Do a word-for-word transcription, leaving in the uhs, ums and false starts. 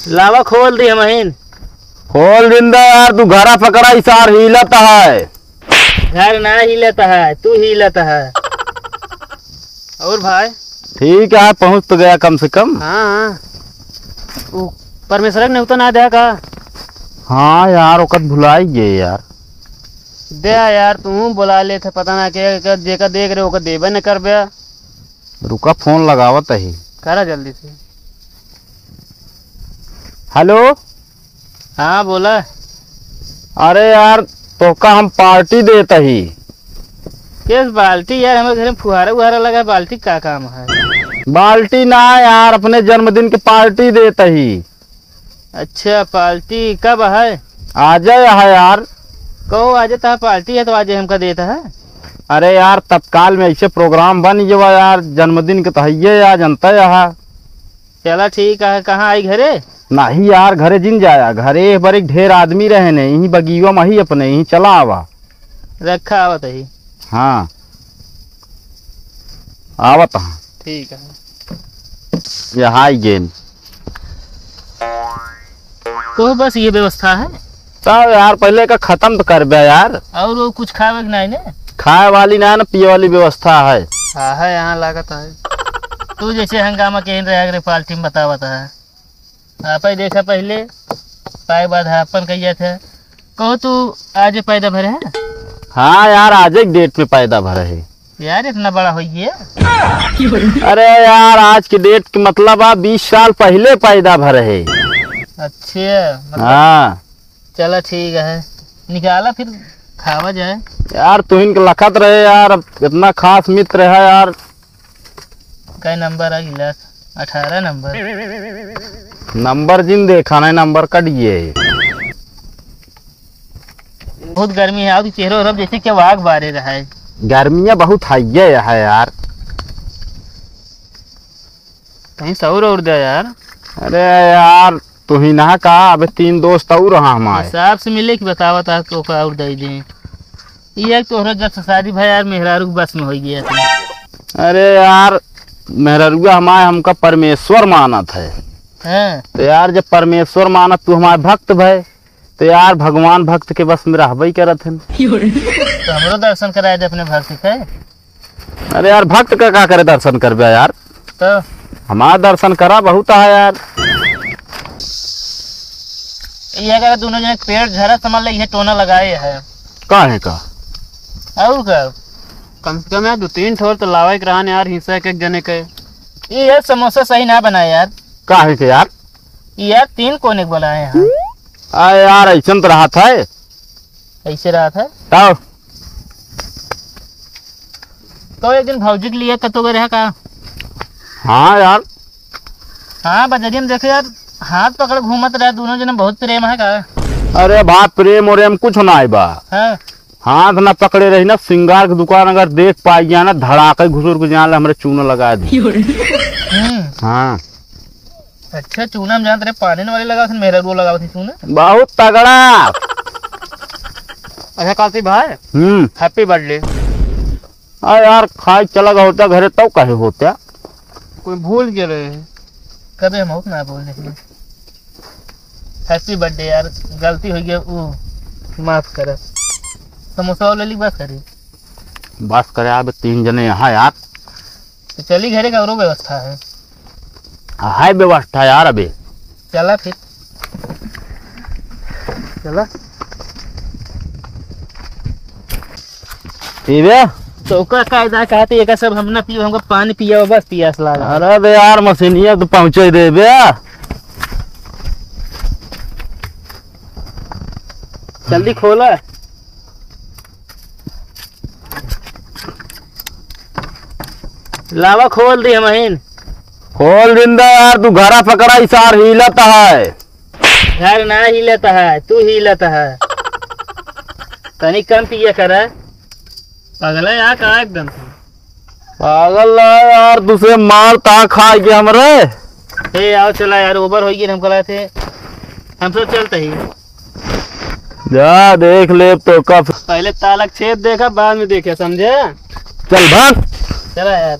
लावा खोल दी हमहिन। खोल दिन दे यार, तू घरा पकड़ा, ई सार हिलत है। घर ना हिलत है, तू हिलत है। और भाई? ठीक है, पहुँच तो गया कम से कम। हाँ, हाँ। वो परमेश्वर के नेवता ना दे का? हाँ यार, ओकत भुलाई गए यार। दे यार, तू बोला ले थे, पता ना के, के जेका देख रहे, ओका देबे न करबे। रुका, फोन लगावत ही। करा जल्दी से। हेलो। हाँ, बोला। अरे यार, तोका हम पार्टी देत ही। किस बाल्टी यार? हमारे घर में फुहारा उहारा लगा है, बाल्टी का काम है? बाल्टी ना यार, अपने जन्मदिन के पार्टी देत ही। अच्छा, पार्टी कब है? आजे है यार। कहो आजे, तहा पार्टी है तो आजे हमका देता है। अरे यार, तत्काल में ऐसे प्रोग्राम बन गया यार, जन्मदिन के तो है ये यार, जनता है। चला ठीक है, कहाँ आई, घरे? नहीं यार, घरे जिन जाया, घरे एक बार एक ढेर आदमी रहे ने, यहीं बगीवा में ही अपने, यहीं चला आवा। रखा आवत ही। हाँ, आवत हाँ। ठीक है। यहाँ आई गेन। तो बस ये व्यवस्था है? तब यार, पहले का खत्म तो कर बे यार। और वो कुछ खावे के नहीं ने? खाए वाली ना, ना पिए वाली व्यवस्था है। हाँ है, यहाँ लागत है। तू जैसे हंगामा के रह रे पार्टी में बतावत है। आप ही देखा पहले, पाए बाद है अपन कहिया थे। कहो तू आज पैदा भरे है? हाँ यार, आज एक डेट में पैदा भरे है। यार इतना बड़ा हो गया। अरे यार, आज के डेट के मतलब आ बीस साल पहले पैदा भरे है। अच्छा, मतलब हाँ। चला ठीक है, निकाला फिर खावा जाए। यार तुहिन के लखत रहे यार, अब इतना खास मित्र है यार। कै नंबर आ गिलास? अठारह नंबर। नंबर जिन देखा नहीं, नंबर कट गए। बहुत गर्मी है, और चेहरा उहरा जैसे कि आग बारे रहा है। गर्मियाँ बहुत हाइये है यार। कहीं सौर और दे यार। अरे यार, तू ही ना का, अबे तीन दोस्त और रहा हमारे। हिसाब से मिले कि बतावत है तो का और दे दे। ये एक तोहरा जब से शादी भा यार, मेहरारू के बस में हो गया था। अरे यार, मेहरारुआ हमारे हमका परमेश्वर मानत है। हाँ। तो यार, जब परमेश्वर मानत तू हमारे भक्त भय, तो यार, भगवान भक्त के बस में रहबे ही करत हन। तो हमरो दर्शन कराए दे अपने भक्त के। अरे यार, भक्त का का करे दर्शन करबे यार? तो हमारा दर्शन करा बहुत है यार। ये अगर दोनों जने के पेट झरा समझ ले, ये टोना लगाए है। काहे का? और का? कम से कम यार दो तीन ठोर तो लावे के रहन यार, हिस्सा एक एक जने के। ये यार समोसा सही ना बनाए यार। काहे के यार? ये यार तीन कोने के बनाए हैं। आ यार, ऐसन तो रहत है। ऐसे रहत है? तब? तो एक दिन भौजी के लिए कतो गए रहा का? हाँ यार। हाँ, बजरिया में देखे यार, हाथ पकड़ घूमत रहे, दोनों जने बहुत प्रेम है का? अरे बाप, प्रेम और कुछ ना बा। हाँ। हाथ ना पकड़े रही ना, सिंगार की दुकान अगर देख पाई गया ना, धड़ाके घुसुर के जान ले, हमरे चूना लगा दी। हम्म। हाँ। अच्छा, चूना हम जानत रहे, पानी वाले लगावत हैं, मेहरारू लगावत हैं चूना। बहुत तगड़ा। अच्छा, काशी भाई, हम्म। Happy birthday। आ यार, खाए चला गया होता घरे, तब कहे होता? कोई भूल के रहे हैं। कबे हम होत ना बोल रहे हैं। Happy birthday यार, गलती हो गया, वो माफ कर। समोसा वाला ली, बस करी। बस करे, अब तीन जने यहाँ यार। तो चली घरे का औरो व्यवस्था है। हाँ, है व्यवस्था यार अबे। चला फिर। चला। पीबे? तो ओकर कायदा कहते, एकर सब हम ना पीब, हमको पानी पिया, बस पियास लागा। अरे बे यार, मशीनिया तो पहुँचे देबे। जल्दी खोला। लावा खोल दी हमहिन। खोल दिन दे यार, तू घरा पकड़ा, ई सार हिलत है। घर ना हिलत है, तू हिलत है। तनी कम पिया करा। पागल है यार, का एकदम से? पागल ना यार, दूसरे मार ता खा के हमरे। ए, आओ चला यार, over हो गई, हम कला थे, हम सब चलते ही। जा देख ले तो का। पहले तालक छेद देखा, बाद में देखे, समझे? चल भाग। चला यार।